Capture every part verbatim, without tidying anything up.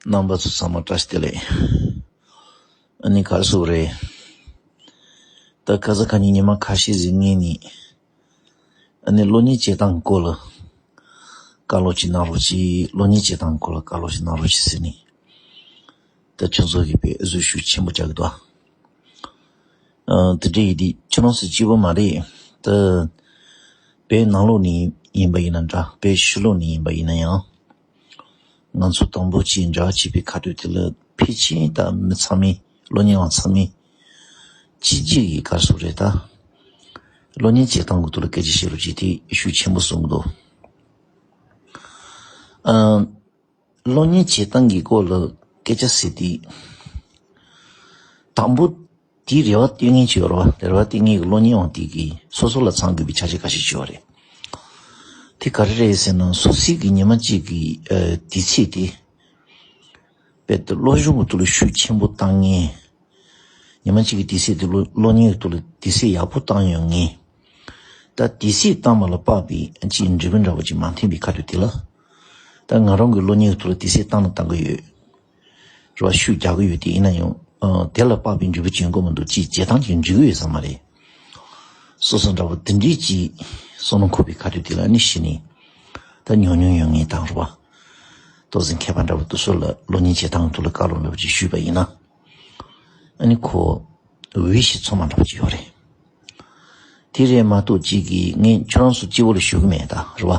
རྣམ་པ་ཚོ་ཚང་མ་བཀྲ་ཤིས་བདེ་ལེགས། ཨ་ནི་ག་རེ་ཟེར་དགོས་རེད། ད་ཁ་སང་ཁ་ཉིན་ཉི་མ་ཁ་ཤས་ཟིན་ངེས་ནི། ཨ་ནི་གློག་བརྙན་བྱེད་སྟངས་སྐོར་ལ་བཀའ་སློབ་ཅིག་གནང་རོགས་གྱིས། གློག་བརྙན་བྱེད་སྟངས་སྐོར་ལ་བཀའ་སློབ་ཅིག་གནང་རོགས་གྱིས་ཟེར་ནི། ད་ཁྱོད་ཚོ་གིས་དཔེ་འུ་ཚོ་ཤུགས་ཆེན་པོ་རྒྱག་གི་འདུག་ཨ། ཨ། དེ་འདྲ་ཡིན་དུས་ཁྱོད་རང་ཚོ་གཅིག་པོ་མ་རེད། ད་བོད་ནང་ལོགས་ནས་ཡིན་པ་ཡིན་ན་འདྲ། བོད་ཕྱི་ལོགས་ནས་ཡིན་པ་ཡིན་ན་ཡང་། ང་ཚོ་དང་པོ་ཅིག་འབྲེལ་བ་བྱེད་པའི་ཁ་ཐུག་དེ་ལ་ཕལ་ཆེར་ད་མི་ཚང་མས། གློག་བརྙན་པ་ཚང་མས་གཅིག་གཅིག་གིས་ག་རེ་ཟེར་དགོས་རེད། ད་གློག་བརྙན་བྱེད་སྟངས་ཀྱི་ཐོག་ལ་སྐད་ཆ་བཤད་རོགས་གྱིས། དེ་ཤུགས་ཆེན་པོ་གསུང་གི་འདུག་ཨ། གློག་བརྙན་བྱེད་སྟངས་ཀྱི་སྐོར་ལ་སྐད་ཆ་ཟེར་དུས། དང་པོ་དེའི་རེ་བ་བཏོན་མཁན་ཅིག་ཡོད་རེད་བ། རེ་བ་བཏོན་མཁན་གྱི་གློག་བརྙན་པ་དེ་གིས་སོ་སོ་ལ་ཚང་དགོས་པའི་ཆ་རྐྱེན་ཁ་ཤས་ཅིག་ཡོད་རེད། དེ་ག་རེ་རེད་ཟེར་ན། སོ་སོའི་གི་ཉི་མ་གཅིག་གི་ཨ་དུས་ཚོད་དེ། དཔེ་དེ་གློག་གཞུང་གི་ཐོག་ལ་ཤུགས་ཆེན་པོ་བཏང་མཁན། ཉི་མ་གཅིག་གི་དུས་ཚོད་དེ་གློག་གློག་བརྙན་གྱི་ཐོག་ལ་དུས་ཚོད་ཡག་པོ་བཏང་ཡོང་མཁན། ད་དུས་ཚོད་བཏང་བ་ལ་དཔག་པའི་ཅིག་འབྲས་བུ་འདྲ་པོ་ཅིག་མ་ཐོན་པའི་ཁ་ཐུག་དེ་ལ། ད་ང་རང་གི་གློག་བརྙན་གྱི་ཐོག་ལ་དུས་ཚོད་བཏང་ན་བཏང་གི་ཡོད་རེད་བ། ཤུགས་རྒྱག་གི་ཡོད་དེ། ཡིན་ན་ཡང་ཨ་དེ་ལ་དཔག་པའི་འབྲས་བུ་ཅིག་ཡོང་གི་མི་འདུག་ཅིག་བྱེད་སྟངས་ཅིག་འགྲིག་གི་ཡོད་ས་མ་རེད། སོ་སོ་འདྲ་པོ་དེ་འདྲའི་ཅིག་བསམ་བློ་འཁོར་བའི་ཁ་ཐུག་དེ་ལ་ནི་གཞི་ནས་ད་ཉུང་ཉུང་ཡོང་མཁན་དང་རེད་བ། ཏོག་ཙམ་མཁས་པ་འདྲ་པོ་དེ་ཚོ་ལ་གློག་བརྙན་བྱེད་སྟངས་ཐོག་ལ་བཀའ་སློབ་འདྲ་པོ་ཅིག་ཞུས་པ་ཡིན་ན། ཨ་ནི་ཁོ་འོས་ཤིང་འཚམ་པ་འདྲ་པོ་ཅིག་ཡོད་རེད། དེ་རེད་མ་གཏོགས་ཅིག་གིས་ངས་ཁྱོད་རང་ཚོ་སྤྱི་བོ་ལ་ཞུ་གི་མེད་ད་རེད་བ།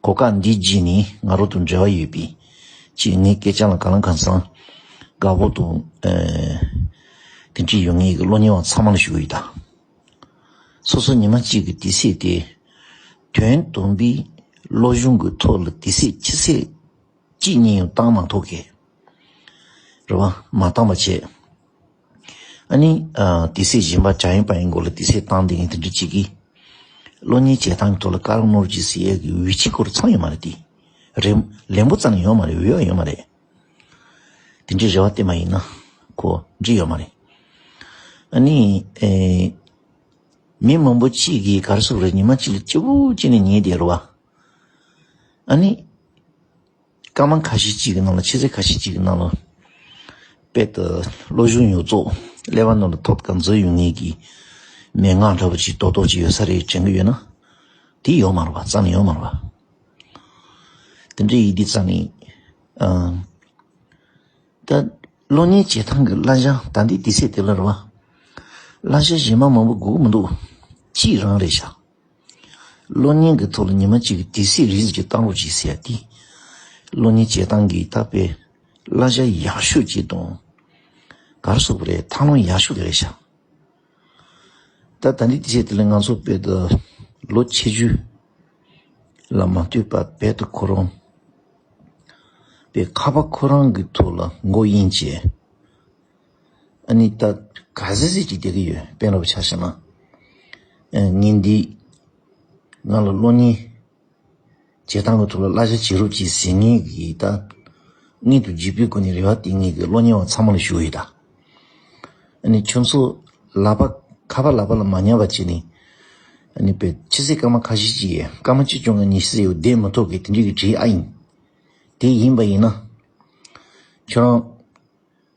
གོ་སྐབས་འདི་བརྒྱུད་ནས་ང་རང་དང་འབྲེལ་བ་ཡོད་པའི་ཅིག་ངའི་སྐད་ཆ་ལ་གང་ལ་གང་འཚམ་དགའ་པོ་དང་ཨ་དེ་འདྲ་ཡོད་མཁན་གྱི་གློག་བརྙན་པ་ཚང་མ་ལ་ཞུ་གི་ཡོད་ད། སོ་སོ་ཉི་མ་གཅིག་གི་དུས་ཚོད་དེ། དོན་དམ་པའི་གློག་གཞུང་གི་ཐོག་ལ་དུས་ཚོད་ཕྱི་ཚེས་གཅིག་གཉིས་ཡང་བཏང་མ་ཐུབ་མཁན་རེད་བ། མ་བཏང་བ་བྱས། ཨ་ནི་ཨ་དུས་ཚོད་གཞན་པ་བྱ་ཡིན་པ་ཡིན་སྐོར་ལ་དུས་ཚོད་བཏང་བསྡད་མཁན་དེ་འདྲ་གཅིག་གིས། གློག་བརྙན་བྱེད་སྟངས་ཀྱི་ཐོག་ལ་བཀའ་སློབ་གནང་རོགས་གྱིས་ཟེར་ཡས་ཀྱི་འོས་ཆོས་ཁོ་རང་ཚང་ཡོད་མ་རེད་དེ། རེ་ལན་པོ་རྩ་ནས་ཡོད་མ་རེད། འོས་ཡོད་མ་རེད། དེ་འདྲའི་རེ་བ་བཏོན་པ་ཡིན་ན་ཁོ་འགྲིག་ཡོད་མ་རེད། ཨ་ནི་ཨེ་མི་མང་པོ་གཅིག་གིས་ག་རེ་ཟེར་དགོས་རེད། ཉི་མ་གཅིག་ལ་སྐྱིད་པོ་བྱས་ནས་ཉལ་བསྡད་རེད་བ། ཨ་ནི་སྐར་མ་ཁ་ཤས་གཅིག་གི་ནང་ལ། ཕྱི་ཚེས་ཁ་ཤས་གཅིག་གི་ནང་ལ་དཔེ་དེ་གློག་གཞུང་ཉོ་ཚོང་ཀླད་པ་ནང་ལ་ཐོབ་གང་འཛོལ་ཡོང་མཁན་གྱི་མན་ངག་འདྲ་པོ་ཅིག་རྡོག་རྡོག་ཅིག་ཡོད་ས་རེད་དྲན་གྱི་ཡོད་ན། དེ་ཡོད་མ་རེད་བ། རྩ་ནས་ཡོད་མ་རེད་བ། དེ་འདྲ་ཡིན་དུས་རྩ་ནས་ཨ། ད་གློག་བརྙན་བྱེད་སྟངས་ཀྱི་གླ་ཆ་ད་འདི་དུས་ཚོད་དེ་ལ་རེད་བ། གླ་ཆ་གཞན་པ་མང་པོ་དགོས་ཀྱི་མི་འདུག་གཅིག་རང་རེད་ཤག་གློག་བརྙན་གྱི་ཐོག་ལ་ཉི་མ་གཅིག་གི་དུས་ཚོད་རིང་ཙམ་ཅིག་བཏང་རོགས་གྱིས་ཟེར་ཡ་དེ། གློག་བརྙན་བྱེད་སྟངས་ཀྱི་ད་དཔེ་གླ་ཆ་ཡག་ཤོས་ཅིག་དང་། ག་རེ་ཟེར་དགོས་རེད། ཐབས་ལམ་ཡག་ཤོས་དེ་རེད་ཤག་ད་ད་འདི་དུས་ཚོད་དེ་ལ་ང་ཚོ་དཔེ་ད་ལོ་ཆེ་ཆུང་ལ་མ་ལྟོས་པར་དཔེ་ད་ཁོ་རང་དཔེ་ཁ་པར་ཁོ་རང་གི་ཐོག་ལ་མགོ་གཡེང་བྱས། ཨ་ནི་ད་ག་ཚོད་ཚོད་ཅིག་བསྡད་ཀྱི་ཡོད། དཔེ་འདྲ་པོ་ཆ་བཞག་ན། ཨ་ངས་འདི་ང་ལ་གློག་བརྙན་བྱེད་སྟངས་ཀྱི་ཐོག་ལ་གླ་ཆ་བྱེད་རོགས་གྱིས་ཟེར་མཁན་གྱི་ད་སྔོན་དུ་འཇུག་པའི་སྒོ་ནས་རེ་བ་བཏོན་མཁན་གྱི་གློག་བརྙན་པ་ཚང་མ་ལ་ཞུ་ཡི་ད། ཨ་ནི་ཁྱོད་ཚོ་ལག་པ་ཁ་པར་ལག་པ་ལ་མ་ཉར་བ་བྱས་ནས། ཨ་ནི་དཔེ་ཕྱི་ཚེས་སྐར་མ་ཁ་ཤས་ཅིག་ཡས། སྐར་མ་བཅུ་བཅོ་ལྔ་ཉི་ཤུ་ཙམ་ཡང་བསྡད་མི་ཐུབ་མཁན་དེ་འདྲའི་གི་གྲས་ཨ་ཡིན། དེ་ཡིན་པ་ཡིན་ན། ཁྱོད་རང་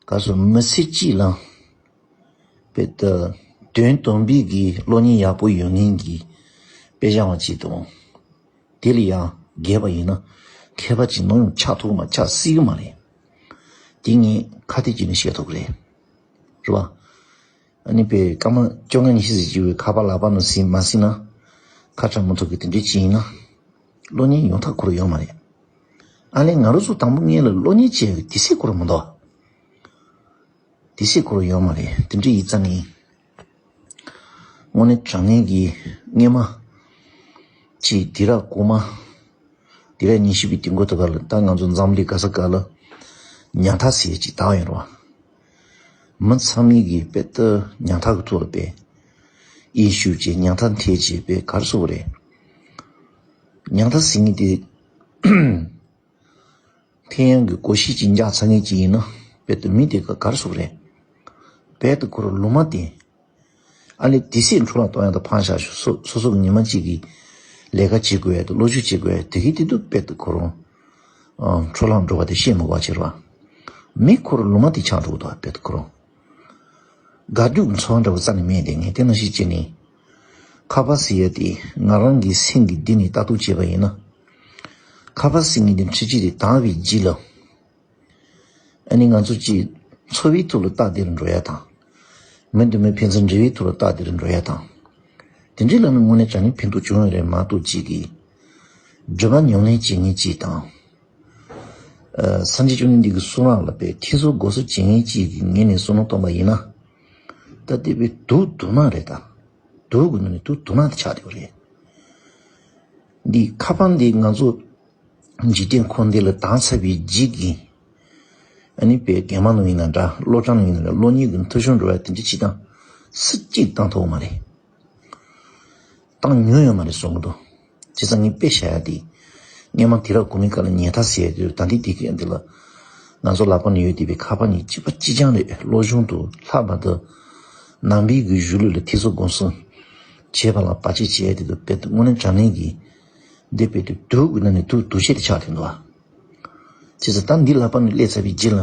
ག་སོ་མི་ཚེ་གཅིག་ལ་དཔེ་ད་དོན་དམ་པའི་གི་གློག་བརྙན་ཡག་པོ་ཡོད་མཁན་གྱི་དཔེ་བཞག་པ་ཅིག་དང་། དེ་ལ་ཡང་རྒྱས་པ་ཡིན་ན་མཁས་པ་ཅིག་ནམ་ཡང་ཆགས་ཐུབ་མ། ཆགས་སྲིད་གི་མ་རེད། དེ་ངས་ཁ་གཏད་བྱས་ནས་བཤད་ཐུབ་ཀྱི་རེད། རེད་བ། ཨ་ནི་དཔེ་སྐར་མ་བཅོ་ལྔ་ཉི་ཤུ་ཙམ་ཅིག་བའི་ཁ་པར་ལག་པ་ནང་ཟིན་མ་ཟིན་ན། ཁ་གྲག་མི་ཐུབ་མཁན་དེ་འདྲ་ཅིག་ཡིན་ན། གློག་བརྙན་ཡོང་ཐབས་ཁོ་རང་ཡོད་མ་རེད། ཨ་ལས་ང་རང་ཚོ་དང་པོ་སྔོན་ལ་གློག་བརྙན་བྱེད་ཡག་གི་དུས་ཚོད་ཁོ་རང་མི་འདུག་དུས་ཚོད་ཁོ་རང་ཡོད་མ་རེད། དེ་འདྲ་ཡིན་ཙང་ནི། དངོས་གནས་དྲང་གནས་ཀྱི་སྔོན་མ་ཅིག་དུས་རབས་གོང་མ། དུས་རབས་ཉི་ཤུ་པའི་དུས་འགོ་དེ་ག་ལ་ད་ང་ཚོ་འཛམ་གླིང་ག་ས་ག་ལ་ཉམ་ཐག་ཟེར་ཅིག་དར་ཡོད་རེད་བ། མི་ཚང་མས་ཀྱི་དཔེ་ད་ཉམ་ཐག་གི་ཐོག་ལ་དཔེ་དབྱིངས་ཞུགས་བྱས། ཉམ་ཐག་འཐེན་བྱས། དཔེ་ག་རེ་ཟེར་དགོས་རེད། ཉམ་ཐག་ཟེར་མཁན་དེ། ཕན་ཡོན་གྱི་གོ་ཤེས་ཅིག་འཇགས་ཚར་མཁན་ཅིག་ཡིན་ན། དཔེ་ད་མི་དེ་ག་ག་རེ་ཟེར་དགོས་རེད། དཔེ་ད་ཁོ་རང་ལུང་མ་བསྟན། ཨ་ལས་དུས་ཚོད་འཕྲོ་བརླག་གཏོང་ཡག་དང་ཕངས་བཞག་ཤོག་སོ་སོ་སོ་གི་ཉི་མ་གཅིག་གི་ལས་ཀ་བྱེད་དགོས་ཡག་དང་སློབ་སྦྱོང་བྱེད་དགོས་ཡག་དེ་གི་དེ་དུས་དཔེ་ད་ཁོ་རང་ཨ་འཕྲོ་བརླག་འགྲོ་བ་དེ་བཤད་མི་དགོས་པ་བྱེད་རོགས། མི་ཁོ་རང་ལུང་མ་དེ་ཆགས་འགྲོ་གི་འདུག་དཔེ་ཁོ་རང་། དགའ་སྡུག་གི་ཚོར་བ་འདྲ་བོ་རྩ་ནས་མེད་དེ། ངས་དེ་ནང་བཞིན་བྱས་ནས་ཁ་པ་ཟེར་ཡ་དེ་ང་རང་གི་སེམས་ཀྱི་གཏིང་ནས་ལྟ་རྟོག་བྱས་པ་ཡིན་ན། ཁ་པ་ཟེར་མཁན་དེ་འཕྲུལ་ཆས་དེ་དར་བའི་རྗེས་ལ། ཨ་ནི་ང་ཚོ་ཅིག་འཚོ་བའི་ཐོག་ལ་སྟབས་བདེ་རུ་འགྲོ་ཡ་དང་། མི་དང་མི་ཕན་ཚུན་འབྲེལ་བའི་ཐོག་ལ་སྟབས་བདེ་རུ་འགྲོ་ཡ་དང་། དེ་འདྲའི་ལམ་ནས་དངོས་གནས་དྲང་གནས་ཕན་ཐོགས་བྱུང་ཡོད་རེད་མ་གཏོགས། ཅིག་གིས་སྒྲིབ་པ་ཉམས་ལེན་བྱེད་མཁན་ཅིག་དང་། ཨ། སངས་རྒྱས་བཅོམ་ལྡན་འདས་ཀྱི་གསུང་རབ་ལ་དཔེ་ཐེ་ཚོམ་སྒོམ་གསུམ་བྱེད་མཁན་ཅིག་གི་ངོས་ནས་བསམ་བློ་བཏང་པ་ཡིན་ན། ད་དེ་དཔེ་དུག་དུག་ནག་རེད་ད། དུག་གི་ནང་ནས་དུག་དུག་ནག་དེ་ཆགས་བསྡད་པ་རེད། འདི་ཁ་པ་འདི་ང་ཚོ་འཇིག་རྟེན་འཁོར་འདས་ལ་དར་ཚར་བའི་རྗེས་ཀྱི། ཨ་ནི་དཔེ་རྒན་མ་ནང་ཡིན་ན་འདྲ། སློབ་གྲྭ་ནང་ཡིན་ན་འདྲ། སློབ་གཉེར་གྱི་མཐོ་ཤོས་འགྲོ་བ་དེ་འདྲ་བྱེད་སྟངས་སུ་གཅིག་བཏང་ཐུབ་པ་མ་རེད། བཏང་མྱོང་ཡོད་མ་རེད་བསམ་གྱི་འདུག་བྱས་ཙང་ངས་དཔེ་བཞག་ཡ་དེ། སྔོན་མ་དུས་རབས་གོང་མའི་སྐབས་ལ་ཉལ་ཐ་ཟེར་ཡ་དེ། ད་ལྟའི་དུས་སྐབས་འདི་ལ་ང་ཚོ་ལག་པ་ནས་ཡོད་བསྡད་པའི་ཁ་པ་ནི་གཅིག་པ་གཅིག་རྐྱང་རེད། སློབ་སྦྱོང་དང་ལྷག་པར་དུ་ནང་པའི་གི་གཞུང་ལུགས་ལ་ཐེ་ཚོམ་སྒོམ་གསུམ་བྱེད་པ་ལ་བར་ཆད་བྱེད་ཡ་དེ་དང་། དཔེ་དེ་དངོས་གནས་དྲང་གནས་ཀྱི་འདི་དཔེ་དེ་དུག་གི་ནང་ནས་དུག་དུག་ཤེས་དེ་ཆགས་བསྡད་འདུག་བ། བྱས་ཙང་ད་འདི་ལག་པ་ནས་སླེབས་ཚར་བའི་རྗེས་ལ།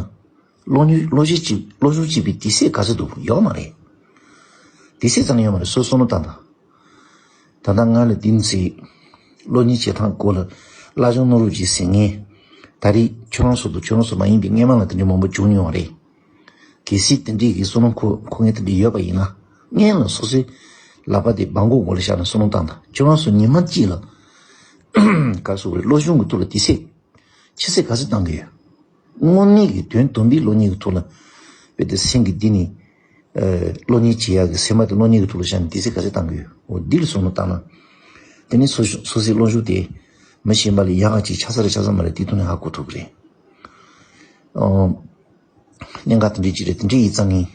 སློབ་གཉེར་སློབ་སྦྱོང་བྱེད་སློབ་སྦྱོང་བྱེད་པའི་དུས་ཚོད་ག་ཚོད་འདུག་ཡོད་མ་རེད། དུས་ཚོད་རྩ་ནས་ཡོད་མ་རེད། སོ་སོ་ནོ་ད་ལྟ། ད་ལྟ་ང་ལ་དེ་ཚེ་སློབ་གཉེར་བྱེད་སྟངས་སྐོར་ལ་བསླབ་སྦྱོང་གནང་རོགས་གྱིས་ཟེར་མཁན། ད་རེས་ཁྱོད་རང་ཚོ་དང་ཁྱོད་རང་ཚོ་མ་ཡིན་པའི་སྔོན་མ་ལ་དེ་འདྲའི་མང་པོ་བྱུང་མྱོང་བ་རེད། གལ་སྲིད་དེ་འདྲའི་གི་བསམ་བློ་འཁོར་འཁོར་མཁན་དེ་འདྲ་ཡོད་པ་ཡིན་ན། སྔོན་ལ་སོ་སོའི་ལག་པ་དེ་སྦྲང་གུར་སྒང་ལ་བཞག་ནས་བསམ་བློ་བཏང་དང་། ཁྱོད་རང་ཚོ་ཉི་མ་གཅིག་ལ་ག་རེ་ཟེར་དགོས་རེད། སློབ་སྦྱོང་གི་ཐོག་ལ་དུས་ཚོད་ཆུ་ཚོད་ག་ཚོད་བཏང་གི་ཡོད། དངོས་གནས་ཀྱི་དོན་དམ་པའི་སློབ་གཉེར་གྱི་ཐོག་ལ། དཔེ་དེ་སེམས་ཀྱི་གཏིང་ནས། ཨ། སློབ་གཉེར་བྱེད་ཡག་གི། སེམས་པ་དེ་སློབ་གཉེར་གྱི་ཐོག་ལ་བཞག་ནས་དུས་ཚོད་ག་ཚོད་བཏང་གི་ཡོད། འོ་འདི་ལ་བསམ་བློ་བཏང་ན། དེ་ནས་སོ་སོ་སོ་སོའི་སློབ་སྦྱོང་དེ་མི་གཞན་པ་ལས་ཡག་ག་ཅིག་ཆགས་ས་རེད་ཆགས་ས་མ་རེད། དེ་ཐོག་ནས་ཧ་གོ་ཐུབ་ཀྱི་རེད། ཨོ། གནད་འགག་དེ་འདྲའི་ཅིག་རེད། དེ་འདྲའི་ཡིན་ཙང་ངས།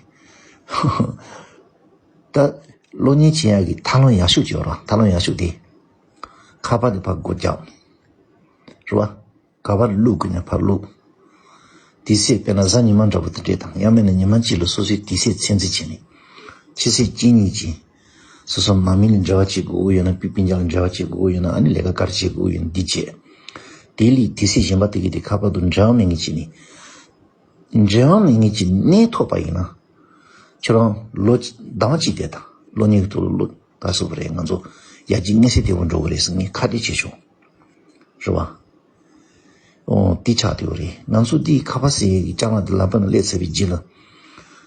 ད་སློབ་གཉེར་བྱེད་ཡག་གི་ཐབས་ལམ་ཡག་ཤོས་ཅིག་ཡོད་རེད་བ། ཐབས་ལམ་ཡག་ཤོས་དེ་ཁ་པ་དེ་ཕར་སྒོ་རྒྱག་རེད་བ། ག་པར་བླུག་དགོས་ན་ཕར་བླུག་དུས་ཚོད་དཔེར་ན་གཟའ་ཉི་མ་འདྲ་པོ་དེ་འདྲས་དང་། ཡང་མིན་ན་ཉི་མ་གཅིག་ལ་སོ་སོའི་དུས་ཚོད་ཚད་འཛིན་བྱས་ནས། ཕྱི་ཚེས་གཅིག་གཉིས་ཀྱི་སོ་སོ་ནང་མི་ལ་འབྲེལ་བ་བྱེད་དགོས་ཡོད་ན། སྤུན་སྤུན་ཀྱག་ལ་འབྲེལ་བ་བྱེད་དགོས་ཡོད་ན། ཨ་ནི་ལས་ཀ་ག་རེ་བྱེད་དགོས་ཡོད་ན་འདི་བྱས། དེ་ལས་དུས་ཚོད་གཞན་པ་དེ་གི་དེ་ཁ་པ་དང་འབྲེལ་བ་མེད་མཁན་བྱས་ནས། འབྲེལ་བ་མེད་མཁན་གྱི་གནས་ཐོབ་པ་ཡིན་ན། ཁྱོད་རང་ལོ་ཟླ་བ་གཅིག་དེ་དང་སློབ་གཉེར་གྱི་ཐོག་ལ་ལོ་ག་ཟེར་དགོས་རེད། ང་ཚོ་ཡར་རྒྱས་མངོན་གསལ་དོད་པོ་འགྲོ་གི་རེད་ཟེར་ངས་ཁ་གཏད་བྱས་བྱུང་། རེད་བ། ཨོ། དེ་ཆགས་བསྡད་ཡོད་རེད། ང་ཚོ་འདི་ཁ་པ་ཟེར་ཡས་ཀྱི་ལྕགས་ལམ་དེ་ལག་པ་ནས་སླེབས་ཚར་བའི་རྗེས་ལ།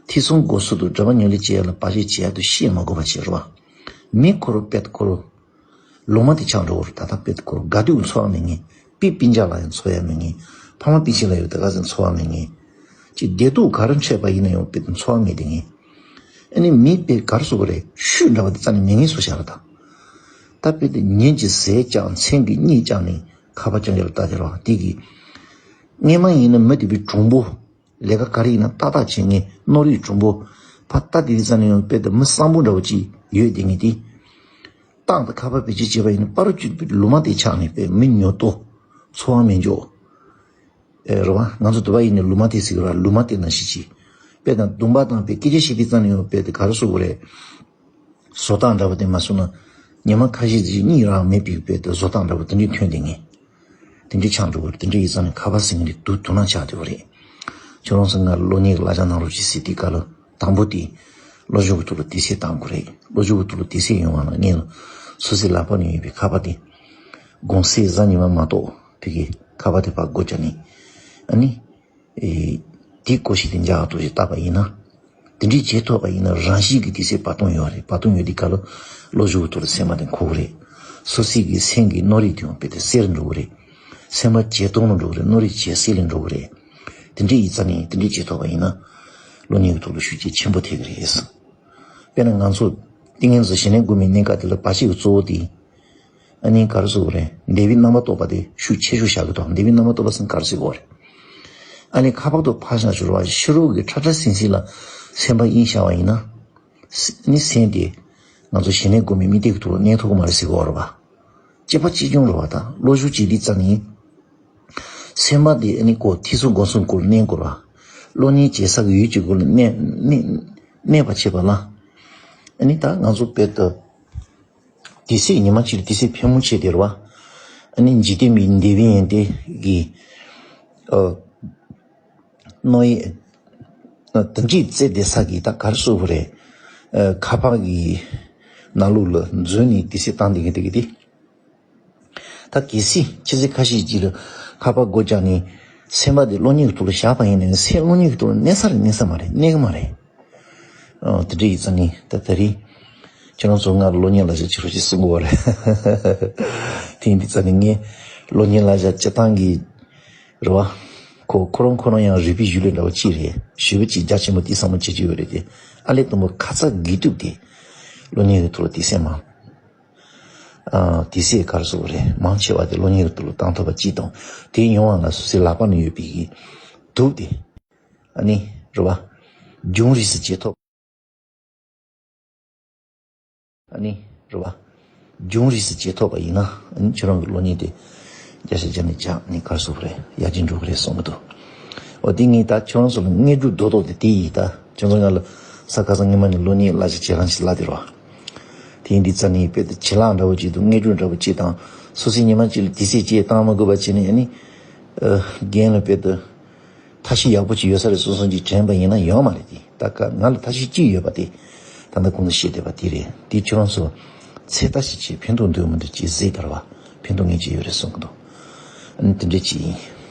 ཐེ་ཚོམ་སྒོམ་གསུམ་དང་སྒྲིབ་པ་ཉམས་ལེན་བྱེད་ཡ་ལ་བར་ཆད་བྱེད་ཡ་དེ་བཤད་མ་དགོས་པ་བྱས། རེད་བ། མི་ཁོ་རང་དཔེ་ཁོ་རང་ལུང་མ་དེ་ཆགས་འགྲོ་གི་རེད། ད་ལྟ་དཔེ་ཁོ་རང་དགའ་སྡུག་འཚོ་བ་མེད་མཁན། སྤུན་སྤུན་ཀྱག་ལ་ཡང་འཚོ་ཡ་མེད་མཁན། ཕ་མ་སྤུན་མཆེད་ལ་ཡང་དེ་ག་ཚོད་འཚོ་བ་མེད་མཁན། ཅིག་བདེ་སྡུག་ག་རེ་འཕྲད་པ་ཡིན་ན་ཡང་དཔེ་དེ་འཚོ་བ་མེད་བསྡད་མཁན། ཨ་ནི་མི་དཔེ་ག་རེ་ཟེར་དགོས་རེད། ཤུལ་འདྲ་བ་དེ་རྩ་ནས་མེད་མཁན་བཟོས་བཞག་རེད་ད། ད་དཔེ་དེ་ཉིན་གྱི་ཟས་བཅག་མཚན་གྱི་གཉིད་བཅག་ནས་ཁ་པ་རྐྱང་རྐྱང་ལ་ལྟ་བསྡད་རེད་བ། དེ་གི་སྔོན་མ་ཡིན་ན་མི་དེ་དཔེ་གྲུང་པོ། ལས་ཀ་ག་རེ་ཡིན་ན་ཏག་ཏག་བྱེད་མཁན། ནོར་རིགས་གྲུང་པོ། ཕར་ལྟ་དེ་རིགས་རྩ་ནས་ཡང་དཔེ་དེ་མི་བཟང་པོ་འདྲ་བོ་ཅིག་ཡོད་བསྡད་མཁན་དེ། རྟག་ཏུ་ཁ་པ་བེད་སྤྱོད་བྱས་པ་ཡིན་ན་པ་རུ་གཅིག་ལུང་མ་དེ་ཆགས་ནས་དཔེ་མི་ཉོབ་ཏོ། འཚོ་བ་མེད་འཇོག་ཨེ། རེད་བ། ང་ཚོ་དུ་བ་ཡིན་ནས་ལུང་མ་དེ་ཟེར་གི་རེད་བ། ལུང་མ་དེ་ནང་བཞིན་བྱས། དཔེ་དང་སྡུག་པ་དང་དཔེ་སྐད་ཆ་བཤད་དུས་རྩ་ནས་ཡང་དཔེ་དེ་ག་རེ་ཟེར་དགོས་རེད། བཟོ་སྟངས་འདྲ་བོ་དེ་མ་སོང་ན། ཉི་མ་ཁ་ཤས་ཤིག་གཉིད་རང་མེད་པའི་དཔེ་དེ་བཟོ་སྟངས་འདྲ་བོ་དེ་འདྲའི་ཐོན་བསྡད་མཁན། དེ་འདྲའི་ཆགས་འགྲོ་གི་རེད། དེ་འདྲའི་ཡིན་ཙང་ནས་ཁ་པ་ཟེར་མཁན་དེ་དུག་དུག་ནག་ཆགས་བསྡད་པ་རེད། ཁྱོད་རང་ཚོ་ང་སློབ་གཉེར་གྱི་བསླབ་བྱ་གནང་རོགས་གྱིས་ཟེར་དུས་སྐབས་ལ། དང་པོ་དེ་སློབ་སྦྱོང་གི་ཐོག་ལ་དུས་ཚོད་བཏང་དགོས་རེད། སློབ་སྦྱོང་གི་ཐོག་ལ་དུས་ཚོད་ཡོང་བ་ལ་སྔོན་ལ་སོ་སོའི་ལག་པ་ནས་ཡོད་པའི་ཁ་པ་དེ། དགོང་ཟས་གཟའ་ཉི་མ་མ་གཏོགས་ཕ་གི་ཁ་པ་དེ་ཕར་སྒོ་བརྒྱབ་ནས། ཨ་ནི། ཨེ། དེའི་སྐོར་ཞིག་དེ་འཇགས་ཐུབ་ཞིག་བཏགས་པ་ཡིན་ན། དེ་འདྲའི་བྱེད་ཐུབ་པ་ཡིན་ན་རང་བཞིན་གྱིས་དུས་ཚོད་བར་སྟོང་ཡོད་རེད། བར་སྟོང་ཡོད་དུས་སྐབས་ལ་སློབ་སྦྱོང་གི་ཐོག་ལ་སེམས་པ་དེ་འཁོར་གི་རེད། སོ་སོའི་གི་སེམས་ཀྱི་མནོ་རིགས་དེ་ཡང་དཔེ་དེ་གསལ་རུ་འགྲོ་གི་རེད། སེམས་པ་ཇེ་སྟོང་རུ་འགྲོ་གི་རེད། མནོ་རིགས་ཇེ་གསལ་ལ་འགྲོ་གི་རེད། དེ་འདྲའི་ཡིན་ཙང་ནས་དེ་འདྲའི་བྱེད་ཐུབ་པ་ཡིན་ན། སློབ་གཉེར་གྱི་ཐོག་ལ་ཤུགས་རྐྱེན་ཆེན་པོ་ཐེབས་ཀྱི་རེད། དཔེར་ན་ང་ཚོ་ཏིང་ངེ་འཛིན་ཞི་གནས་སྒོམ་པའི་གནས་སྐབས་དེ་ལ་བར་ཆད་ཀྱི་གཙོ་བོ་དེ། ཨ་ནི་ག་རེ་ཟེར་དགོས་རེད། འདས་པའི་རྣམ་པར་རྟོག་པ་དེ་ཤུགས་ཆེ་ཤོས་བཞག་གི་འདུག་འདས་པའི་རྣམ་པར་རྟོག་པ་ཟེར་ན་ག་རེ་ཟེར་དགོས་རེད། ཨ་ནི་ཁ་པ་དེ་ཕར་བཞག་ཆོག་རེད་བ། ཕྱི་རོལ་གྱི་ཁྲ་ཁྲ་ཟིང་ཟིང་ལ་སེམས་པ་དབྱེ་བཞག་པ་ཡིན་ན། ཨ་ནི་སེམས་དེ་ང་ཚོ་ཞི་གནས་སྒོམ་པའི་དམིགས་གཏད་ཀྱི་ཐོག་ལ་གནས་ཐུབ་ཀྱི་མ་རེད་ཟེར་གྱི་ཡོད་རེད་བ། གཅིག་པ་གཅིག་རྐྱང་རེད་བ། ད་སློབ་སྦྱོང་བྱེད་དུས་ཙམ་ནས། སེམས་པ་དེ་ཨ་ནི་ཁོ་ཐེ་ཚོམ་སྒོམ་གསུམ་སྐོར་གནས་དགོས་རེད་བ། སློབ་གཉེར་བྱེད་ས་གི་ཡུལ་གྱི་སྐོར་ལ་གནས་གནས་གནས་པ་བྱེད་པ་ལ། ཨ་ནི་ད་ང་ཚོ་དཔེ་ལྟ། དུས་ཚོད་ཉི་མ་གཅིག་ལ་དུས་ཚོད་ཕལ་མོ་ཆེ་དེ་རེད་བ། ཨ་ནི་འཇིག་རྟེན་པའི་འདས་པའི་ཡོན་ཏན་གྱི། ཨ། ནོ་ཡེ་དེ་འདྲའི་རྩེ་དེ་ས་གི་ད་གར་སོ་བོ་རེད། ཨ་ཁ་པར་གི་ནང་ལོགས་ལ་འཛུལ་ནས་དེ་སེ་བཏང་དེ་གི་དེ་གི་དེ། ད་གལ་སྲིད་ཁྱེད་ཚོས་ཁ་ཤས་ཅིག་ལ་ཁ་པར་སྒོ་བརྒྱབ་ནས་སེམས་པ་དེ་གློག་བརྙན་གི་ཐོག་ལ་བཞག་པ་ཡིན་ན་སེམས་གློག་བརྙན་གི་ཐོག་ལ་གནས་ས་རེད་གནས་ས་མ་རེད་གནས་གི་མ་རེད། ཨ་དེ་འདྲ་ཡིན་ཙང་ནི་ད་ད་རེས་ཁྱེད་རང་ཚོ་ང་ལ་གློག་བརྙན་ལ་བཞག་ཅི་རོ་ཅི་གསུང་གི་བ་རེད། དེ་ཡིན་དུས་ཙང་ནི་ངས་གློག་བརྙན་ལ་བཞག་སྤྱི་བཏང་གི་རེད་བ། ཁོ་ཁོ་རང་ཁོ་རང་ཡང་རིག་པའི་གཞུང་ལུགས་འདྲ་བོ་གཅིག་རེད། ཞེ་པོ་ཅིག་རྒྱ་ཆེན་པོ་དེ་བསམ་བློ་བྱེད་ཀྱི་ཡོད་རེད་དེ། ཨ་ལས་དང་པོ་ཁ་ཚ་དགོས་གཏུགས་དེ་གློག་བརྙན་གྱི་ཐོག་ལ་དེ་སེམས་མང་། ཨ་དེ་སེ་གར་སོ་བོ་རེད། མང་ཆེ་བ་དེ་གློག་བརྙན་གྱི་ཐོག་ལ་བཏང་ཐུབ་པ་གཅིག་དང་། དེ་ཡོང་བ་ལ་སོ་སོའི་ལག་པ་ནང་ཡོད་པའི་གི་དུག་དེ། ཨ་ནི་རེད་བ། རྒྱུན་རིང་སུ་བྱེད་ཐུབ། ཨ་ནི་རེད་བ། རྒྱུན་རིང་སུ་བྱེད་ཐུབ་པ་ཡིན་ན་ཨ་ནི་ཁྱོད་རང་གི་གློག་བརྙན་དེ་བརྒྱ་ཆ་བརྒྱ་ནས་བརྒྱ་ནས་གར་སོ་བོ་རེད། ཡར་རྒྱས་འགྲོ་གི་རེད་གསུང་གི་འདུག། འོ་དེ་ངས་ད་ཁྱོད་རང་ཚོ་ལ་དངོས་གྲུབ་རྡོག་རྡོག་དེ་དེ་ཡིན། ད་ཁྱོད་ཚོ་ང་ལ་ས་ཁ་སང་ཉི་མ་ནས་གློག་བརྙན་གླ་ཆ་བྱེད་རང་ཞིག་གླ་དེ་རེད་བ། དེ་ཡིན་དུས་ཙ་ནི་དཔེ་དེ་བྱེད་ལག་འདྲ་བོ་ཅིག་དང་དངོས་གྲུབ་འདྲ་བོ་ཅིག་དང་། སོ་སོའི་ཉི་མ་གཅིག་ལ་དེ་སེ་ཅིག་བཏང་མ་དགོས་པ་བྱས་ནས་ཨ་ནི། ཨ་རྒན་ལ་དཔེ་དེ། ཐབས་ཤེས་ཡག་པོ་ཅིག་ཡོད་ས་རེད་གསུངས་གསུངས་ཅིག་དྲན་པ་ཡིན་ན་ཡོད་མ་རེད་དེ། ད་ཀ་ང་ལ་ཐབས་ཤེས་ཅིག་ཡོད་པ་དེ་ད་ལྟ་གོང་དུ་བཤད་བསྡད་པ་དེ་རེད། དེ་ཁྱོད་རང་ཚོ་ཚོད་ལྟ་ཞིག་བྱེད། ཕན་ཐོགས་འདུག་མི་འདུག་ཅིག་གཟིགས་དར་བ། ཕན་ཐོགས་ངེས་ཅིག་ཡོད་རེད་གསུང་གི་འདུག། ཨ་ནི་དེ་འདྲ་ཅིག་ཡིན།